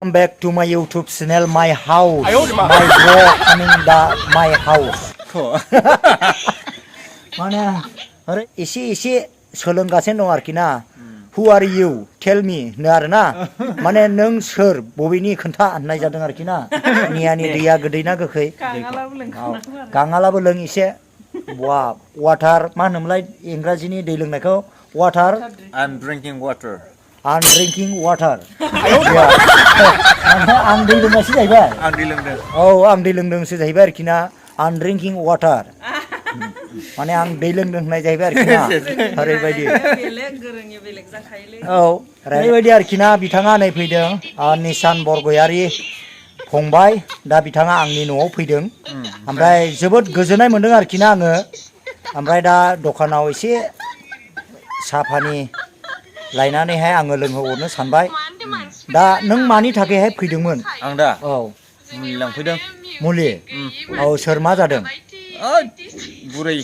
Welcome back to my YouTube channel, my house. My vlog coming my house. माने अरे एसे सोलोंगासिनो दं आरोखि ना. Who are you? Tell me. नो आरोना. माने नों सोर बबेनि खोन्था होननाय जादों आरोखि ना. नियानि दैया गोदै ना गोखै? गाङालाबो लों एसे. वाटार मा होनोमोनलाय इंराजिनि दै लोंनायखौ? Water. I'm drinking water. I'm drinking water. आं दै लोंगासिनो जाहैबाय. आं दै लोंदों. औ आं दै लोंदोंसो जाहैबाय आरोखि ना. I'm drinking water. माने आं दै लोंदों होननाय जाहैबाय आरोखि ना. ओरैबायदि. औ ओरैबायदि आरोखि ना बिथाङा नै फैदों निसान बरगयारि फंबाय दा बिथाङा आंनि न'आव फैदों. ओमफ्राय जोबोद गोजोननाय मोनदों आरोखि ना आङो. ओमफ्राय दा दखानाव एसे साफानि लायनानैहाय आङो लोंहोहरनो सानबाय. दा नों मानि थाखायहाय फैदोंमोन? आं दा औ मुलि लांफैदों. मुलि? औ सोर मा जादों? बुरै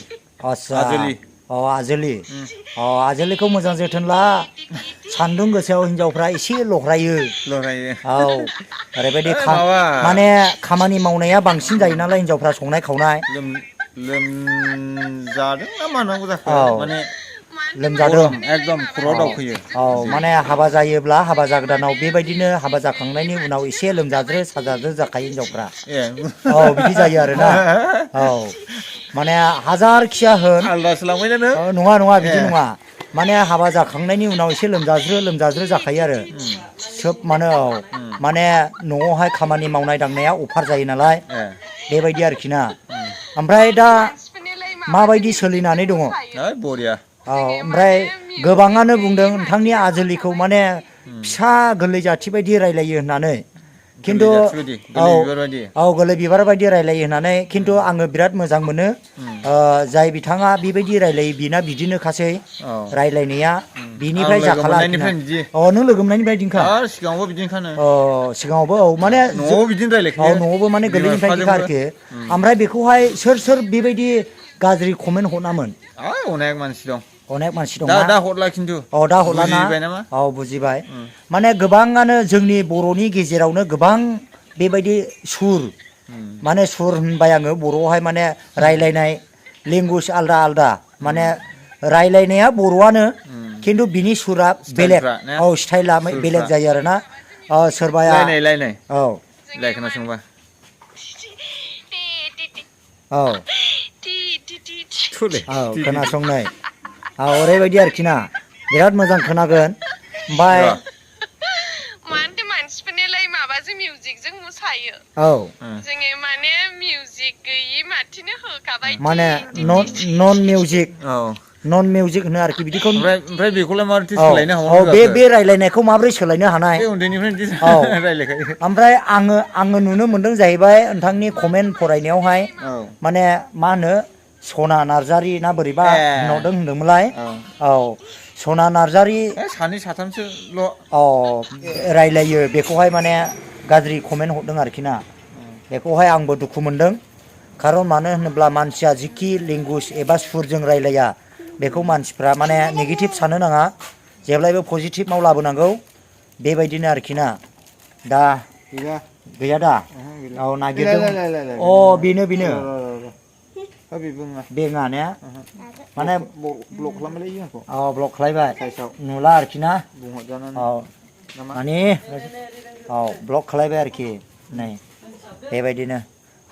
आच्छा आजोलि. औ आजोलि. अ आजोलिखौ मोजां जोथोन ला. सान्दुं गोसायाव हिनजावफ्रा एसे लहरायो. औ ओरैबायदि माने खामानि मावनाया बांसिन जायो नालाय हिनजावफ्रा संनाय खावनाय. लोमजादों ना मा होननांगौ जाखो? माने लोमजादों एकदम खर'आव दावखोयो. औ माने हाबा जायोब्ला हाबा जागोदानाव बेबायदिनो हाबा जाखांनायनि उनाव एसे लोमजाद्रो साजाद्रो जाखायो हिनजावफ्रा. औ बिदि जायो आरोना. औ माने हाजारखिया होन आलदासो लांबाय जानो? नङा बिदि नङा. माने हाबा जाखांनायनि उनाव एसे लोमजाज्रो जाखायो आरो सोब माने औ माने न'आवहाय खामानि मावनाय दांनाया अफार जायो नालाय बेबायदि आरोखि ना. ओमफ्राय दा माबायदि सोलिनानै दङ? बरिया. औ ओमफ्राय गोबाङानो बुंदों नोंथांनि आजोलिखौ माने फिसा गोरलै जाथि बायदि रायलायो होननानै. खिन्थु औ गोरलै बिबार बायदि रायलायो होननानै. खिन्थु आङो बिराद मोजां मोनो. जाय बिथाङा बेबायदि रायलायो बिना बिदिनोखासै रायलायनाया बिनिफ्राय जाखाला आरोखि ना. अ नों लोगो मोननायनिफ्राय बिदिनोखा? सिगाङावबो बिदिनोखानो. अ सिगाङावबो औ माने न'आव बिदिनो रायलायखायो. औ न'आवबो माने गोरलैनिफ्राय बिदिखा आरोखि. ओमफ्राय बेखौहाय सोर बेबायदि गाज्रि कमेन्ट हरामोन? अनेक मानसि दं. अनेक मानसि दंना? दा हरला खिन्थु. औ दा हरला ना? बुजिबाय नामा? औ बुजिबाय. माने गोबाङानो जोंनि बर'नि गेजेरावनो गोबां बेबायदि सुर माने सुर होनबाय आङो बर'आवहाय माने रायलायनाय लेंगुवेज आलदा माने रायलायनाया बर'आनो खिन्थु बिनि सुरा बेलेग. औ स्टाइला बेलेग जायो आरोना. सोरबाया लायनाय औ खोनासंबा. औ औ खोनासंनाय औ ओरैबायदि आरोखि ना बिराद मोजां खोनागोन. ओमफ्राय मानोथो मानसिफोरनिलाय माबाजों मिउजिकजों मोसायो? औ जोङो माने मिउजिक गैयि माथिनो होखाबाय. माने नन मिउजिक होनो आरोखि बिदिखौ. ओमफ्राय बेखौलाय माबोरै औ सोलायनो औ हाबावनो? बे रायलायनायखौ माबोरै सोलायनो हानाय? बे उन्दैनिफ्रायनो औ रायलायखायो. ओमफ्राय आङो नुनो मोनदों जाहैबाय नोंथांनि कमेन्ट फरायनायावहाय माने मा होनो सना नार्जारि ना बोरैबा होनहरदों होनदोंमोनलाय? औ सना नार्जारि सानै साथामसोल' औ रायलायो बेखौहाय माने गाज्रि कमेन्ट हरदों आरोखि ना. बेखौहाय आंबो दुखु मोनदों. खारन मानो होनोब्ला मानसिया जिखि लेंगुवेज एबा सुरजों रायलाया बेखौ मानसिफ्रा माने नेगेटिभ साननो नाङा. जेब्लायबो पजिटिभआव लाबोनांगौ बेबायदिनो आरोखि ना. दा गैया दा? औ नागिरदों. अ बेनो बेङा ने? माने ब्लक खालामबायलै आंखौ. औ ब्लक खालायबाय. नुला आरोखि ना? औ माने औ ब्लक खालायबाय आरोखि नै बेबायदिनो.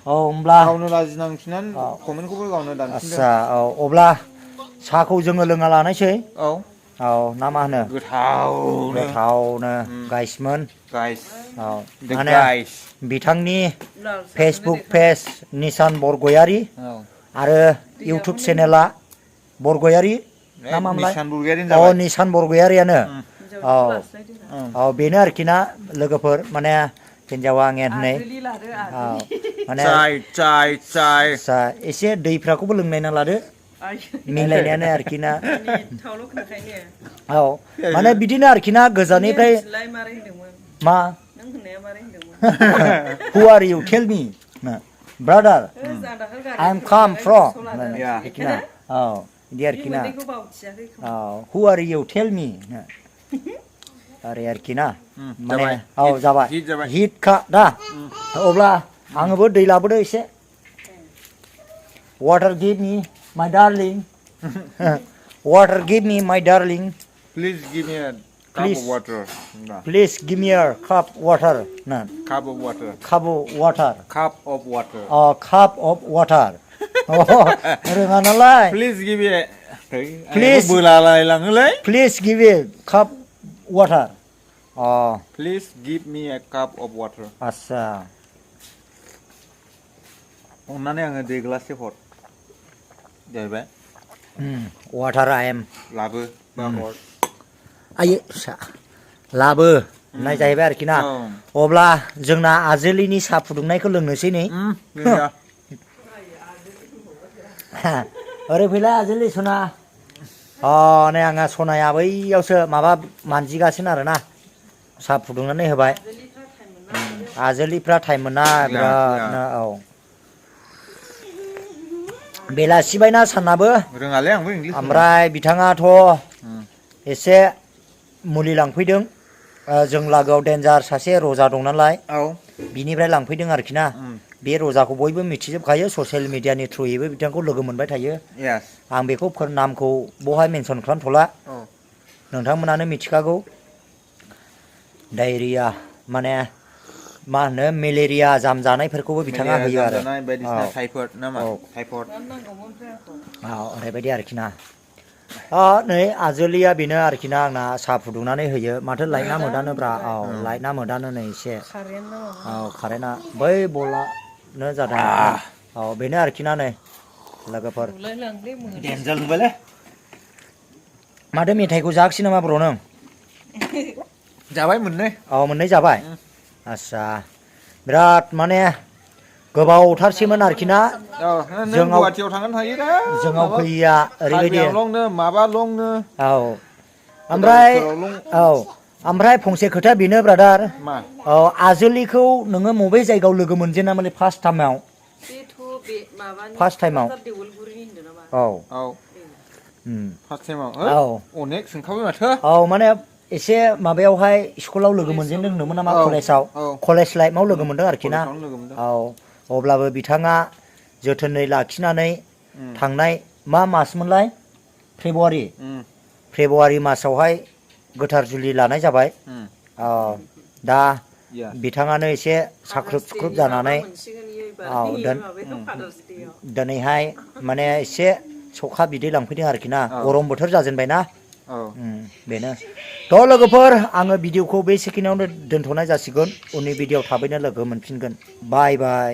औ होमब्ला गावनो लाजिनांफिननानै कमेन्टखौबो गावनो दानफिनदों. आस्सा औ अब्ला साहाखौ जोङो लोंना लानायसै. औ ना मा होनो? गोथावनो गाइसमोन. औ माने बिथांनि फेसबुक पेज निसान बरगयारि आरो इउटुब चेनेला बरगयारि ना मामोनलाय? अ निसान बरगयारियानो। औ बेनो आरोखि ना लोगोफोर माने हिनजावा आंनिया नै औ माने एसे दैफ्राखौबो लोंनायना लादो मिलायनायानो आरोखि ना. औ माने बिदिनो आरोखि ना गोजाननिफ्राय मा Who are you? Tell me, brother. I'm come from. औ बिदि आरोखि ना. औ Who are you? Tell me. ओरै आरोखि ना माने जाबाय औ जाबाय हिट जाबाय हिटखा दा अब्ला आङोबो दै लाबोदो एसे वाटार गिभ मी माय डार्लिं वाटार गिभ मी माय darling please give me a cup Please. of water please give me a cup water ना cup of water cup of water cup of water cup of water रोङा नालाय please give me a Please. बोलालाय लाङोलै please give me cup water please give me a cup of water आस्सा अननानै आङो दै ग्लाससे हर जाहैबाय water I am लाबो बा हर आयो फिसा लाबो होननाय जाहैबाय आरोखि ना औ। अब्ला जोंना आजोलिनि साहा फुदुंनायखौ लोंनोसै नै गैया ओरै फैलाय आजोलि सना नै आंहा सनाया बैयावसो माबा मानजिगासिनो आरोना साहा फुदुंनानै होबाय आजोलिफ्रा टाइम मोना बिरादनो औ बेलासिबायना सानाबो रोङालै आंबो इंलिस ओमफ्राय बिथाङाथ' एसे मुलि लांफैदों जों लागोआव डेन्जार सासे रजा दं नालाय औ बिनिफ्राय लांफैदों आरोखि ना बे रजाखौ बयबो मिथिजोबखायो ससियेल मिडियानि थ्रुयैबो बिथांखौ लोगो मोनबाय थायो yes आं बेखौ नामखौ बहाय मेनसन खालामथ'ला औ नोंथांमोनानो मिथिखागौ डायरिया माने मा होनो मेलेरिया जामजानायफोरखौबो बिथाङा होयो आरो बायदिसिना टाइफड ना मा टाइफड ओरैबायदि आरोखि ना नै आजोलिया बेनो आरोखि ना आंना साहा फुदुंनानै होयो माथो लाइटना मोदानोब्रा लाइटना मोदानो नै एसे कारेन्टआ बै बलानो जादों बेनो आरोखि ना नै लोगोफोर डेन्जार नुबायलै माथो मेथाइखौ जायाखिसै नामा ब्र नों जाबाय मोननै मोननै जाबाय आस्सा बिराद माने गोबावथारसैमोन आरोखि ना जों गुवाहाटियाव थांनो हायो दा जोंनाव फैया ओरैबायदि लंनो माबा लंनो ओमफ्राय फंसे खोथा बेनो ब्रादार मा आजोलिखौ नोङो बबे जायगायाव लोगो मोनजेनामोन फार्स्ट टाइमाव फार्स्ट टाइमाव औ फार्स्ट टाइमाव अनेक सोंखाबाय माथो माने एसे माबायावहाय स्कुलाव लोगो मोनजेनदों होनदोंमोन नामा कलेजाव कलेज लाइफआव लोगो मोनदों आरोखि ना अब्लाबो बिथाङा जोथोनै लाखिनानै थांनाय मा मासमोनलाय फेब्रुवारि मासावहाय गोथार जुलि लानाय जाबाय दा बिथाङानो एसे साख्रुब सुख्रुब जानानै दिनैहाय माने एसे सखा बिदै लांफैदों आरोखि ना गरम बोथोर जाजेनबाय ना बेनो थ' लोगोफोर आङो भिडिअखौ बे सेकेन्डआवनो दोनथ'नाय जासिगोन उननि भिडिअआव थाबैनो लोगो मोनफिनगोन बाय बाय